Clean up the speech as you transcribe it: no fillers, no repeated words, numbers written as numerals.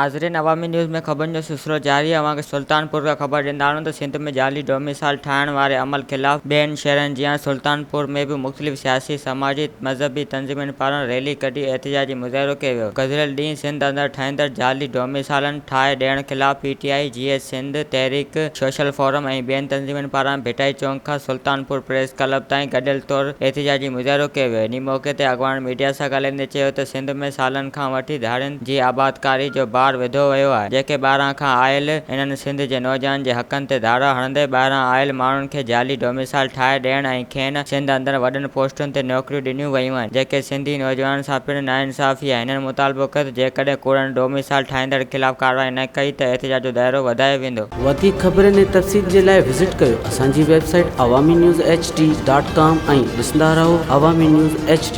ناظرين عوامي نيوز ۾ خبرن جو سلسلو جاري آهي اوهان کي سلطان پور کان خبر ڏيندا هلون ته سنڌ ۾ جعلي ڊوميسائل ٺاهڻ واري عمل خلاف ٻين شهرن جيان سلطان پور ۾ به مختلف سياسي سماجي مذهبي تنظيمن پاران ريلي ڪڍي احتجاجي مظاهرو ڪيو ويو گذريل ڏينهن سنڌ اندر ٺهندڙ جعلي ڊوميسائلن ٺاهي ڏيڻ خلاف P T I Jeay Sindh Tehreek social forum ۽ ٻين تنظيمن پاران ڀٽائي چونڪ کان سلطان پور پريس ڪلب تائين گڏيل طور احتجاجي مظاهرو ڪيو ويو. انهي موقعي تي اڳواڻن ميڊيا سان ڳالهائيندي چيو ته سنڌ ۾ سالن کان وٺي ڌارين جي آبادڪاري جو بار وڌو ويو آهي جيڪي ٻاهران کان آيل انهن سنڌ جي نوجوانن جي حقن تي ڌاڙا هڻندي ٻاهران آيل ماڻهن کي جعلي ڊوميسائل ٺاهي ڏيڻ ۽ کين سنڌ اندر وڏن پوسٽن تي نوڪريون ڏنيون ويون آهن جيڪي سنڌي نوجوانن سان پڻ ناانصافي آهي هنن مطالبو ڪيو ته جيڪڏهن ڪوڙن ڊوميسائل ٺاهيندڙ خلاف ڪارروائي نه ڪئي ته احتجاج جو دائرو وڌايو ويندو. وڌيڪ خبرن ۽ تفصيل جي لاء وزٽ ڪيو اسان جي website Awami news H D dot com ۽ ڏسندا رهو عوامي نيوز ايڇ ڊي.